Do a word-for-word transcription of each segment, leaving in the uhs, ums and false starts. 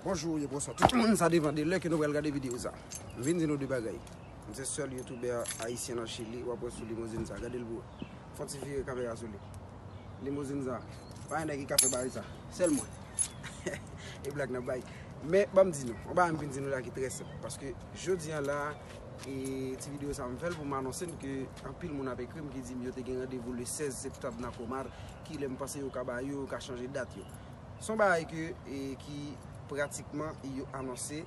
Bonjou, ye bonswa tout moun, sa depann de lè ke nou pral gade videyo sa. M vin di nou de bagay. M se sèl youtubè ayisyen nan Chili, w ap wè sou limozin sa. Gade l pou wè. Fè yon ti vire kamera sou li. Limozin sa. Pa gen nèg ki ka fè bagay sa. Sèl mwen. E blag nan bay. Men, ban m di nou. Yon bagay m vin di nou la ki trè senp. Paske, jodi a la, e ti videyo sa m fè l pou m anonse n ke anpil moun ap ekri m ki di m yo te gen randevou le sèz septanm nan Comar, kilè m panse yo ka ba yo, yo ka chanje dat yo. Se yon bagay ke, e, ki pratikman yo anonse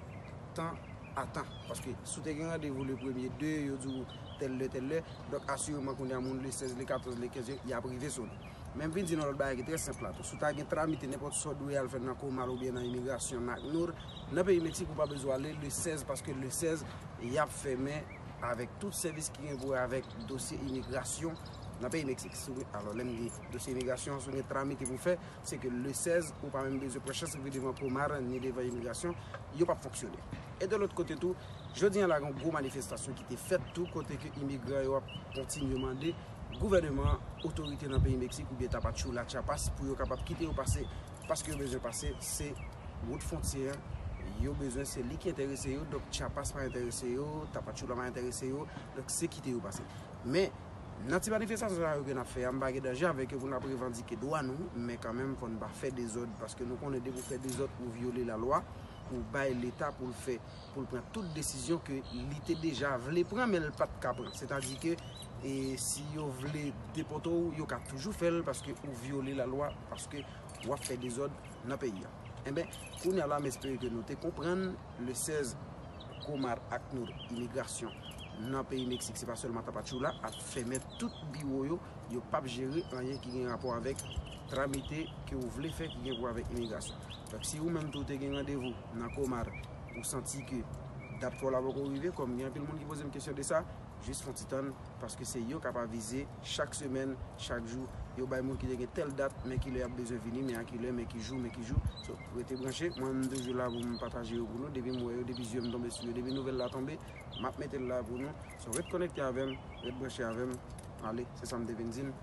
tan a tan. Paske si w te gen randevou le premye, de, yo di w tèl lè, tèl lè. Donk, asireman, kounye a moun le sèz, le katòz, le kenz, y ap rive sou nou. Men m vin di nou lòt bagay ki trè senp la tou. Si w ta gen tramite nenpòt sa w dwe al fè nan Comar oubyen nan imigrasyon, nan ACNUR, nan peyi Meksik, ou pa bezwen ale le sèz, paske le sèz, y ap fèmen avèk tout sèvis ki gen pou wè avèk dosye imigrasyon nan peyi Meksik. Si w, alò, lè m di dosye imigrasyon, si w gen tramite pou fè, se ke le sèz, ou pa menm bezwen pran chans rive devan Comar, ni devan imigrasyon, yo p ap fonksyone. E de lòt kote tou, jodi a la, gen yon gwo manifestasyon ki te fèt tou, kote ke imigran yo ap kontinye mande gouvèneman, otorite nan peyi Meksik oubyen Tapachula, Chiapas, pou yo kapab kite yo pase, paske yo bezwen pase, se wout fwontyè an, yo bezwen, se li ki enterese yo, donk Chiapas pa enterese yo, Tapachula pa enterese yo, donk se kite yo pase. Men, nan ti manifestasyon sa yo ke n ap fè a, m pa gen danje avèk yo pou n ap revandike dwa nou, men kanmenm fò n pa fè dezòd, paske nou konnen depi w fè dezòd, ou vyole lalwa, ou bay Leta pou l fè, pou l pran tout desizyon ke li te deja vle pran, men l pa t ka pran. Sètadi ke, e, si yo vle depòte w, yo ka toujou fè l, paske ou vyole lalwa, paske w ap fè dezòd nan peyi a. Enben, kounye a la, m espere ke nou te konprann, le sèz, Comar, ACNUR, imigrasyon nan peyi Meksik, se pa sèlman Tapachula, ap fèmen tout biwo yo, yo p ap jere anyen ki gen rapò avèk tramite ke ou vle fè ki gen pou avèk imigrasyon. Donk, si ou menm tou te gen randevou nan Comar, ou santi ke dat pa w la poko rive, kòm gen anpil moun ki poze m kesyon de sa, jis fè yon ti tann, paske se yo k ap avize chak semèn, chak jou. Yo bay moun ki te gen tèl dat, men kilè y ap bezwen vini, men a kilè, men ki jou, men ki jou. So, rete branche. Mwen, m toujou la pou m pataje yo pou nou. Depi m wè yo, depi zye m tonbe sou yo, depi nouvèl la tonbe, m ap mete l la pou nou. So, ret konekte avè m, ret branche avè m. Ale, se sa m te vin di n.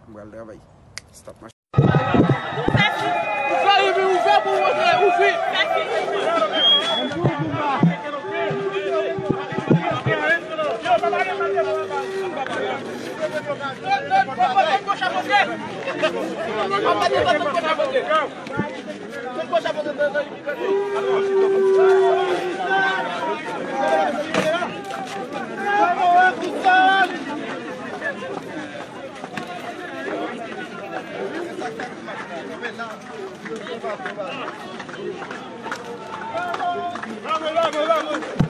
M pral travay. Stop mache. Ouvè, ouvè, ouvè pou w rantre, ouvri. Bravo, bravo, bravo.